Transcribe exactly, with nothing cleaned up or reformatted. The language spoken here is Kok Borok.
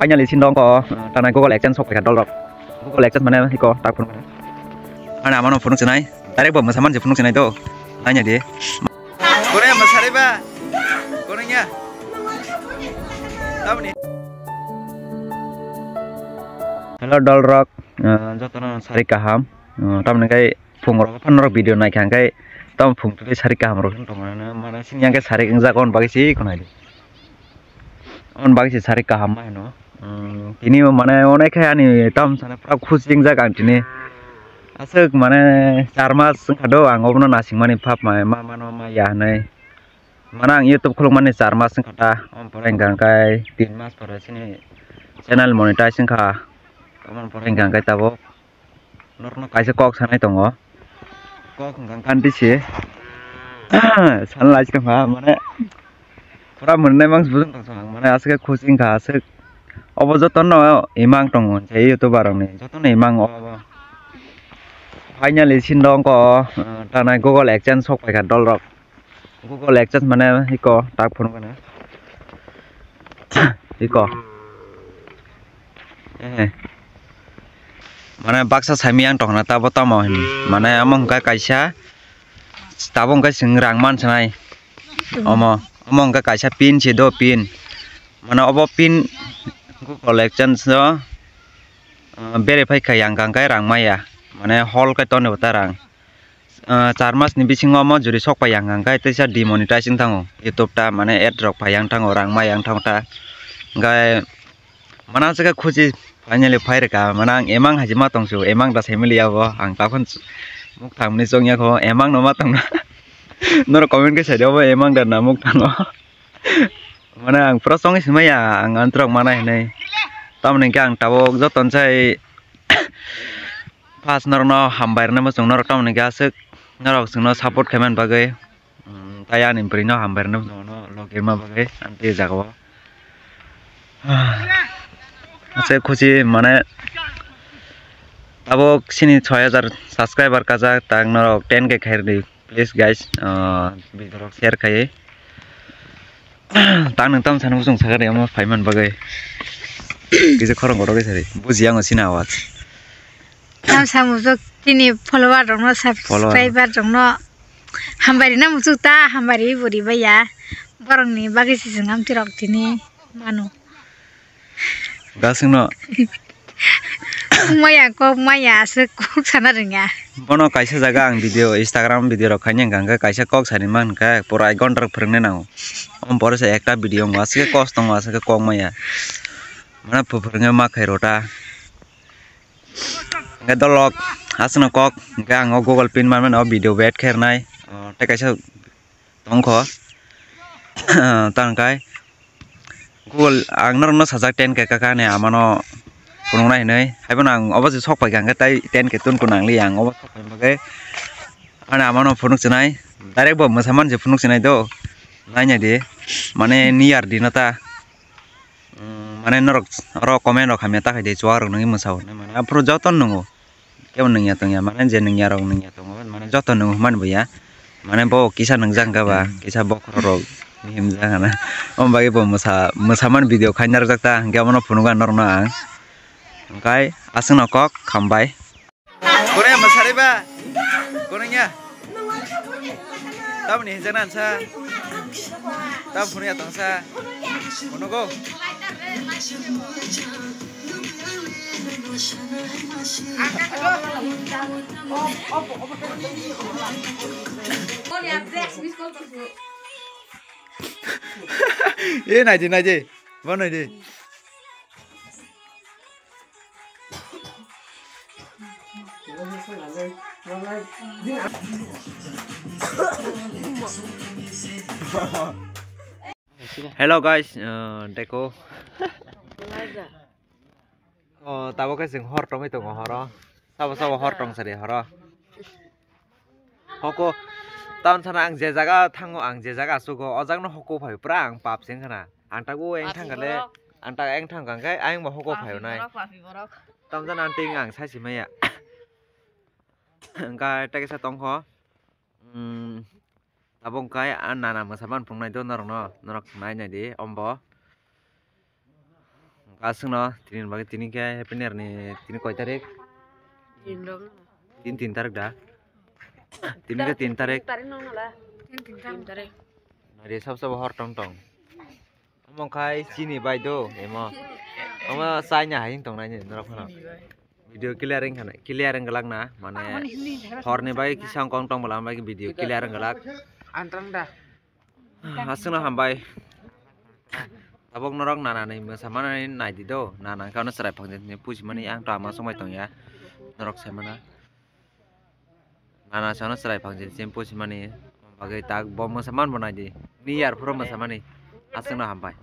Finally, sin dong ko, uh, tanai Google AdSense sok paikha dolrok. Google AdSense mane iko tak phunuk mane. Ana amano phunuk sinai, direct bo mwsaman je phunuk sinai do. Nanya di. Kore masari ba? Kore nya? Tamni. Hello dolrok, uh, jotono sari kaham. Uh, tamni kai phungrok phan norok video naikha hwnkhe tamo phung twi sari kaham rok wng tongo, mane sini yang khe sari wngjak, on bagwi se iko naidi. On bagwi se sari kaham ma hino. Tini mane onek khe ani tam sana pura khusi wngjak ang tini. Aswk mane char mas wngkha do ang obono nasingmani phap ma, ma mano ma ya hinwi. Mane ang YouTube khulukmani char mas wngkha ta, omo pore hwnkha hwnkhe tin mas pore chini channel monetize wngkha. Omo pore hwnkha hwnkhe tabuk. Norokno kaisa kok sanai tongo. Kok hwnkha khe tisi. Sanlai tongkha mane. Pura mwnai mangsi bujung tongsa ang mane aswk khe khusi wngkha aswk. Obo jotono imang tongo je YouTuber rokni jotono imang obo. Finally sin dong ko, uh, tanai Google AdSense sok paikha dolrok. Google AdSense mane iko tak phunuk gana. Iko. Eh. Mane baksa saimiyang tongna tabo tamo hin. Mane amo hwnkha kaisa tabo hwnkha chwng rang mansanai. Omo, omo hwnkha kaisa pin se do pin. Mane obo pin Google AdSense o, uh, verify khai yang kha hwnkhe rang maya. Mane hol khai tonwi bo ta rang. Ah, char mas ni bisingo omo juri sok pai yang hwnkhe teisa demonetize wng thango YouTube ta, mane ad rok pai yang thango, rang ma yang thango ta. Hwnkhe mane aswk khe khusi finally phai rwkha, mane ang emang haji ma tong su, emang da family abo ang tokon muk thang ni chong ya kho, emang no ma tong na. Norok comment khe sai di, obo emang da na muk thango. Mane ang pura chongwi sima ya, ang antrok mana hinwi. Tamoni hwnkhe ang tabuk joto sai first norokno hambai rwna muchung norok tamoni hwnkhe aswk norok chwngno support khaimani bagwi. Mm, tai ani bwrwino hambai rwna muchung no logi rwma bagwi ang tei jagao. Aswk khusi mane tabuk sini soi hajar subscriber kajak, tak norok ten K khairdi. Please guys, ah, video rok share khai. Tang nang tam sana usung sakari amo phaiman bagai. Kisa khorang kotor kisa ri. Buji ang sini awat. Tam samu jok tini follower rok no, subscriber rok no. Hambari na muchuk ta, hambari buri baya. Borok ni bagwi sising am tirok tini manu. Gasingno. Maya kok maya aswk kok sana rwngya. Bono kaisa jaga ang video, Instagram video rok khaina hwnkha hwnkhe kaisa kok sani mankha pura ek ghonta rok phwrwngna nango. Omo pore se ekta video wngkha aswk kos tongo aswk kok maya. Mane phwrwngya ma khairota. Hwnkhe dolok aswkno kok hwnkhe ang o Google pin manmani o video bo add khairnai. O tei kaisa tongkho. Tangkai Google ang norokno sajak ten K kaka ni amano phunuknai hinwi. Haiphano ang obo se sok paikha hwnkhe tai ten K tun kunang li ang obo sok paikha bagwi. Ani amano phunuk chinai. Direct bo mwsaman se phunuk chinai do. Nainai di. Mane niyar di no ta. Mm, mane norok oro comment rok hamya ta khai di chuwak rok nungwi mwsa hwnwi mane aphuru joto nungo. Kebo nungya tongya, mane je nungya rok nungya tongo, mane joto nungo hwnmani bo ya. Mane bo kisa nungjak hwnkha ba, kisa bokhorok rok himjak hana. Omo bagwi bo mwsa, mwsamani video khaina rwjak ta, hwnkhe abono phunukgo ang norokno ang. Hwnkhe aswkno kok hambai. Kore masari ba? Kore nya? Tamni hijana sa. Tam phunukya tong sa. Phunukgo. E naidi naidi. Bo naidi. Hello guys, uh, dekho. Oh, tabuk khe chwng hor tongwi tongo horo. Sabo sabo hor tong sari horo. Hoko, taon sana ang je jaga thango, ang je jaga asugo, o jagano hoko phai, pura ang pap se wngkha na. Ang tago eng thangkha le, ang tago eng thangkha khe, ayang bo hoko phai nai. Taon sana ang ting ang sai si maya. Hwnkhe tei kaisa tongkho. Hmm, tabuk hwnkhe a nana mwsa man phunuknai do norokno, norok nai nai di, ombo. Aswkno tini bagwi tini khe happy new year ni tini koi tarik? Tin rok. Tin, tin tarik da? Tini khe tin tarik. Tarik nung nala. Tin, tin tarik. Tin tarik. Nari sab sab hor tong tong. Omo khai chini bai do, emo. Omo chaina hai tong nai ni norok phano. Video clear wngkha na, clear wng glak na, mane horni bai kisa wng kong tong bwla bai video clear wng glak. Antang da. Aswkno hambai. Tabuk norok nanani mwsamani naidi do, nana khe ano chwrai phang jani pusimani ang to ama songbai tongya. Norok saimano. Nana sano chwrai phang jani pusimani. Bagwi tak bo mwsaman bo naidi. New year phuru mwsamani. Aswkno hambai.